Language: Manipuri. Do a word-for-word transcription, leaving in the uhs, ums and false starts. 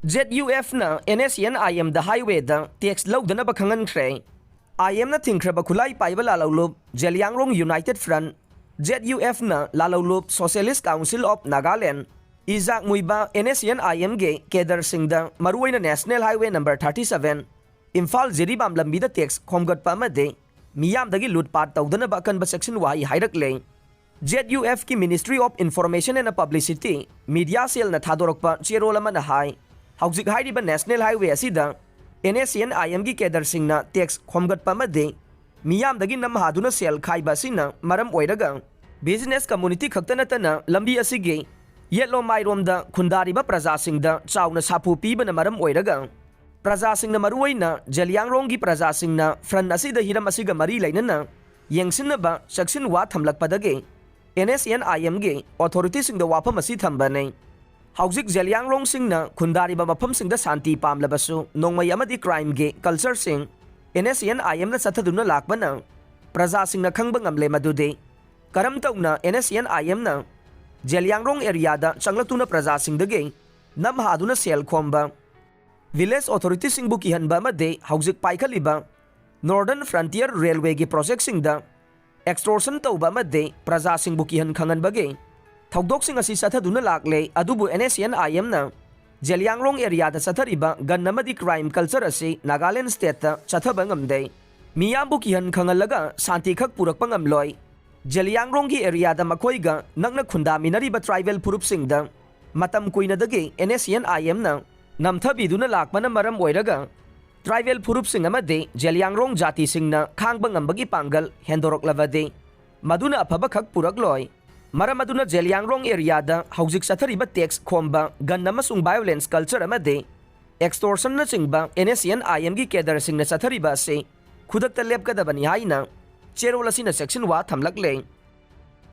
ZUFꯅ NSCN-IMꯗ highwayꯗ tax ꯂꯧꯗꯅꯕ ꯈꯪꯍꯟꯈ꯭ꯔꯦ꯫ IMꯅ ꯊꯤꯡꯈ꯭ꯔꯕ ꯈꯨꯠꯂꯥꯏ ꯄꯥꯏꯕ ꯂꯥꯂꯧꯂꯨꯞ Zeliangrong United Front, ZUFꯅ ꯂꯥꯂꯧꯂꯨꯞ Socialist Council of Nagaland, ꯏꯖꯥꯛ ꯃꯨꯏꯕ NSCN-IMꯒꯤ cadreꯁꯤꯡꯗ ꯃꯔꯨꯑꯣꯏꯅ National Highway number thirty seven, Imphal Jiribam ꯂꯝꯕꯤꯗ tax ꯈꯣꯝꯒꯠꯄ ꯑꯃꯗꯤ ꯃꯤꯌꯥꯝꯗꯒꯤ ꯂꯨꯠꯄꯥꯠ ꯇꯧꯗꯅꯕ ꯑꯀꯟꯕ ꯆꯦꯛꯁꯤꯟ ꯋꯥꯍꯩ ꯍꯥꯏꯔꯛꯂꯦ꯫ ZUFꯀꯤ Ministry of Information and Publicity media cellꯅ ꯊꯥꯗꯣꯔꯛꯄ ꯆꯦꯔꯣꯜ ꯑꯃꯅ ꯍꯥꯏ, ꯍꯧꯖꯤꯛ ꯍꯥꯏꯔꯤꯕ National Highway ꯑꯁꯤꯗ NSCN-IMꯒꯤ cadreꯁꯤꯡꯅ tax ꯈꯣꯝꯒꯠꯄ ꯑꯃꯗꯤ ꯃꯤꯌꯥꯝꯗꯒꯤ ꯅꯝꯍꯥꯗꯨꯅ ꯁꯦꯜ ꯈꯥꯏꯕ ꯑꯁꯤꯅ ꯃꯔꯝ ꯑꯣꯏꯔꯒ business community ꯈꯛꯇ ꯅꯠꯇꯅ ꯂꯝꯕꯤ ꯑꯁꯤꯒꯤ ꯌꯦꯠꯂꯣꯝ ꯃꯥꯏꯔꯣꯝꯗ ꯈꯨꯟꯗꯥꯔꯤꯕ ꯄ꯭ꯔꯖꯥꯁꯤꯡꯗ ꯆꯥꯎꯅ ꯁꯥꯐꯨ ꯄꯤꯕꯅ ꯃꯔꯝ ꯑꯣꯏꯔꯒ ꯄ꯭ꯔꯖꯥꯁꯤꯡꯅ, ꯃꯔꯨꯑꯣꯏꯅ ꯖꯦꯂꯤꯌꯥꯡꯔꯣꯡꯒꯤ ꯄ꯭ꯔꯖꯥꯁꯤꯡꯅ front ꯑꯁꯤꯗ ꯍꯤꯔꯝ ꯑꯁꯤꯒ ꯃꯔꯤ ꯂꯩꯅꯅ ꯌꯦꯡꯁꯤꯟꯅꯕ ꯆꯦꯛꯁꯤꯟ ꯋꯥ ꯊꯝꯂꯛꯄꯗꯒꯤ NSCN-IMꯒꯤ authorityꯁꯤꯡꯗ ꯋꯥꯐꯝ ꯑꯁꯤ ꯊꯝꯕꯅꯤ꯫ ꯍꯧꯖꯤꯛ ꯖꯦꯂꯤꯌꯥꯡꯔꯣꯡꯁꯤꯡꯅ ꯈꯨꯟꯗꯥꯔꯤꯕ ꯃꯐꯝꯁꯤꯡꯗ ꯁꯥꯟꯇꯤ ꯄꯥꯝꯂꯕꯁꯨ, ꯅꯣꯡꯃꯩ ꯑꯃꯗꯤ crimeꯒꯤ cultureꯁꯤꯡ NSCN-IMꯅ ꯆꯠꯊꯗꯨꯅ ꯂꯥꯛꯄꯅ ꯄ꯭ꯔꯖꯥꯁꯤꯡꯅ ꯈꯪꯕ ꯉꯝꯂꯦ ꯃꯗꯨꯗꯤ ꯀꯔꯝ ꯇꯧꯅ NSCN-IMꯅ ꯖꯦꯂꯤꯌꯥꯡꯔꯣꯡ areaꯗ ꯆꯪꯂꯛꯇꯨꯅ ꯄ꯭ꯔꯖꯥꯁꯤꯡꯗꯒꯤ ꯅꯝꯍꯥꯗꯨꯅ ꯁꯦꯜ ꯈꯣꯝꯕ, village authorityꯁꯤꯡꯕꯨ ꯀꯤꯍꯟꯕ ꯑꯃꯗꯤ ꯍꯧꯖꯤꯛ ꯄꯥꯏꯈꯠꯂꯤꯕ Northern Frontier Railwayꯒꯤ projectꯁꯤꯡꯗ extortion ꯇꯧꯕ ꯑꯃꯗꯤ ꯄ꯭ꯔꯖꯥꯁꯤꯡꯕꯨ ꯀꯤꯍꯟ ꯈꯪꯍꯟꯕꯒꯤ ꯊꯧꯗꯣꯛꯁꯤꯡ ꯑꯁꯤ ꯆꯠꯊꯗꯨꯅ ꯂꯥꯛꯂꯦ꯫ ꯑꯗꯨꯕꯨ NSCN-IMꯅ ꯖꯦꯂꯤꯌꯥꯡꯔꯣꯡ areaꯗ ꯆꯠꯊꯔꯤꯕ gun ꯑꯃꯗꯤ crime culture ꯑꯁꯤ Nagaland stateꯇ ꯆꯠꯊꯕ ꯉꯝꯗꯦ꯫ ꯃꯤꯌꯥꯝꯕꯨ ꯀꯤꯍꯟ ꯈꯪꯍꯜꯂꯒ ꯁꯥꯟꯇꯤ ꯈꯛ ꯄꯨꯔꯛꯄ ꯉꯝꯂꯣꯏ꯫ ꯖꯦꯂꯤꯌꯥꯡꯔꯣꯡꯒꯤ areaꯗ ꯃꯈꯣꯏꯒ ꯅꯛꯅ ꯈꯨꯟꯗꯥꯃꯤꯟꯅꯔꯤꯕ tribal ꯐꯨꯔꯨꯞꯁꯤꯡꯗ ꯃꯇꯝ ꯀꯨꯏꯅꯗꯒꯤ NSCN-IMꯅ ꯅꯝꯊꯕꯤꯗꯨꯅ ꯂꯥꯛꯄꯅ ꯃꯔꯝ ꯑꯣꯏꯔꯒ tribal ꯐꯨꯔꯨꯞꯁꯤꯡ ꯑꯃꯗꯤ ꯖꯦꯂꯤꯌꯥꯡꯔꯣꯡ ꯖꯥꯇꯤꯁꯤꯡꯅ ꯈꯥꯡꯕ ꯉꯝꯕꯒꯤ ꯄꯥꯡꯒꯜ ꯍꯦꯟꯗꯣꯔꯛꯂꯕꯗꯤ ꯃꯗꯨꯅ ꯑꯐꯕ ꯈꯛ ꯄꯨꯔꯛꯂꯣꯏ꯫ ꯃꯔꯝ ꯑꯗꯨꯅ ꯖꯦꯂꯤꯌꯥꯡꯔꯣꯡ areaꯗ ꯍꯧꯖꯤꯛ ꯆꯠꯊꯔꯤꯕ tax ꯈꯣꯝꯕ, gun ꯑꯃꯁꯨꯡ violence culture ꯑꯃꯗꯤ extortionꯅꯆꯤꯡꯕ NSCN-IMꯒꯤ cadreꯁꯤꯡꯅ ꯆꯠꯊꯔꯤꯕ ꯑꯁꯤ ꯈꯨꯗꯛꯇ ꯂꯦꯞꯀꯗꯕꯅꯤ ꯍꯥꯏꯅ ꯆꯦꯔꯣꯜ ꯑꯁꯤꯅ ꯆꯦꯛꯁꯤꯟ ꯋꯥ ꯊꯝꯂꯛꯂꯦ꯫